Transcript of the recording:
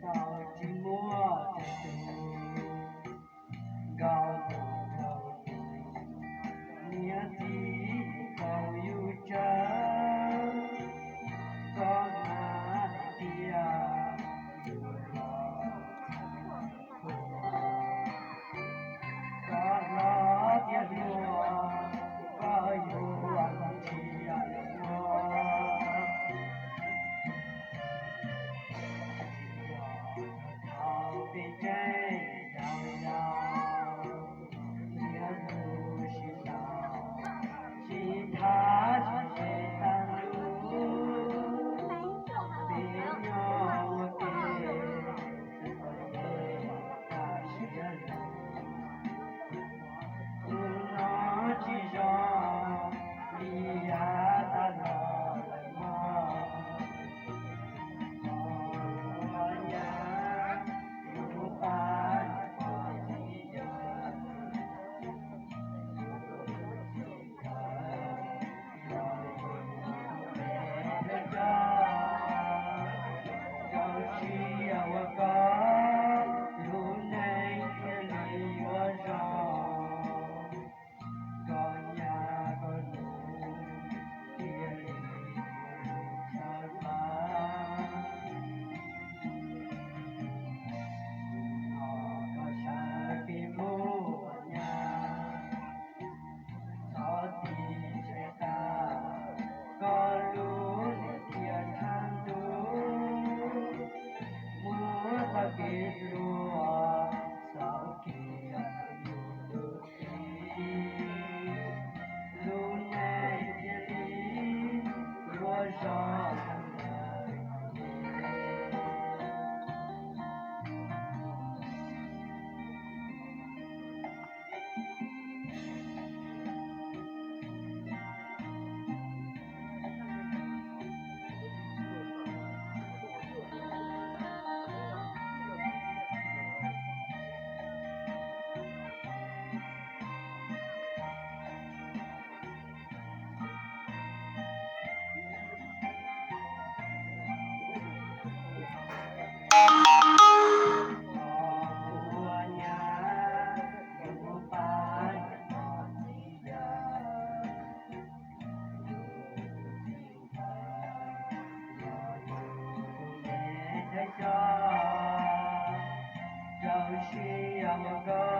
tsis muaj tes tus nkaus tus laus, niam txiv tau yus tsawg, koj hnav tias yus los, koj hlob tias hluas, koj yuav mus txiv ua. Thaum peb tseem yau yau, niaj hnub sib sau, sib tham tsis ze tag lub, peb nyob ua ke, tsis tau ze kaj siab lug. Hnub no tsis zoo li yav tas los lawm mog, ua nyab yus pab pog txiv yawg, rau siab ua koj lub neej thiaj li yuav zoo. Koj nyab koj nus thiaj li tshawb plawv, thov koj sawv kev mus ua nyab, txhob tig tshaib qab, koj lub neej thiaj tshav ntuj, muab txoj kev hluas txoj kev yus tus txiv, lub neej thiaj li yuav zoo. Rau siab ua koj